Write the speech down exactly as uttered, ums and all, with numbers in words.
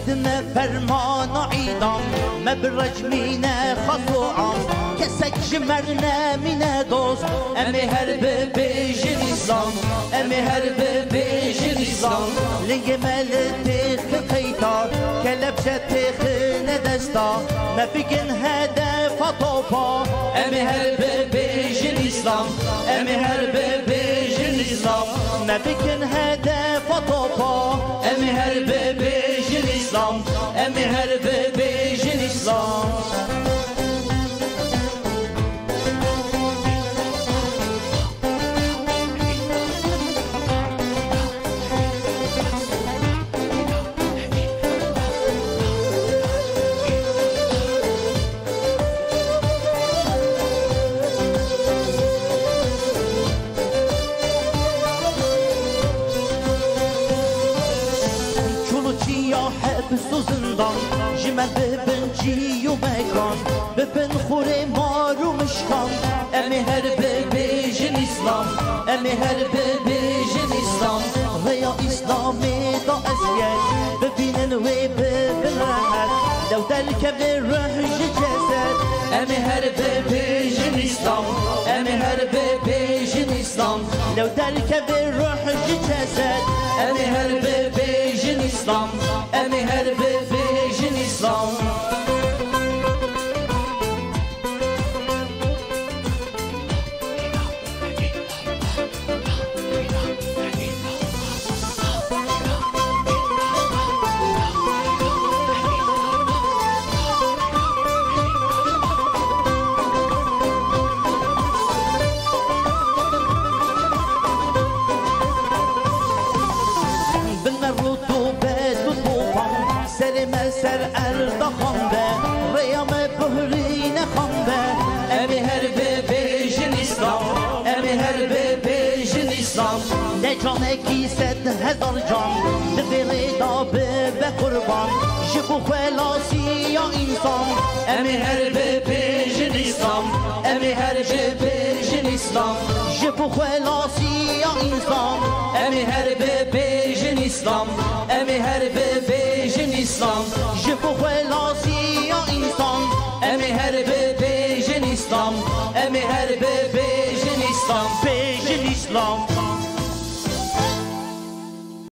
Dime fermana îdam, me bi recmîne xas û am. Kesek ji me nemîne dost, em ê her bibêjin Îslam, em ê her bibêjin Îslam. Lingê me li têx qeyta, kelepçe têxine desta, me bikin hedefa topa. Em ê her bibêjin Îslam, em ê her bibêjin Îslam, me bikin hedefa topa. Em ê her bibêjin Îslam, em ê her bibêjin Îslam. Çolûçiya heps û zindan, ji me bibin cî û mekan, bibin xûrê mar û mişkan. Em ê her bibêjin Îslam, em ê her bibêjin Îslam. Rêya Îslamê da eziyet, bibînin wê bibin rehet. Lew derkeve ruh ji ceset. Em ê her bibêjin Îslam, em ê her bibêjin Îslam. Lew derkeve ruh ji ceset. Em ê her bibêjin Îslam, em ê her bibêjin Îslam. Bi nerût û bed û topan, serê me ser erdaxan be, rêya me buhrîne xan be. Em ê her bibêjin Îslam, em ê her bibêjin Îslam. Ne canekî sed hezar can, di vê rê de bibe qurban, ji bo xelasiya însan. Em ê her bibêjin Îslam, em ê her bibêjin Îslam. Ji bo xelasiya însan. Em ê her bibêjin Îslam, em ê her bibêjin Îslam. Ji bo xelasiya însan. Em ê her bibêjin Îslam, em ê her bibêjin Îslam. Bêjin Îslam.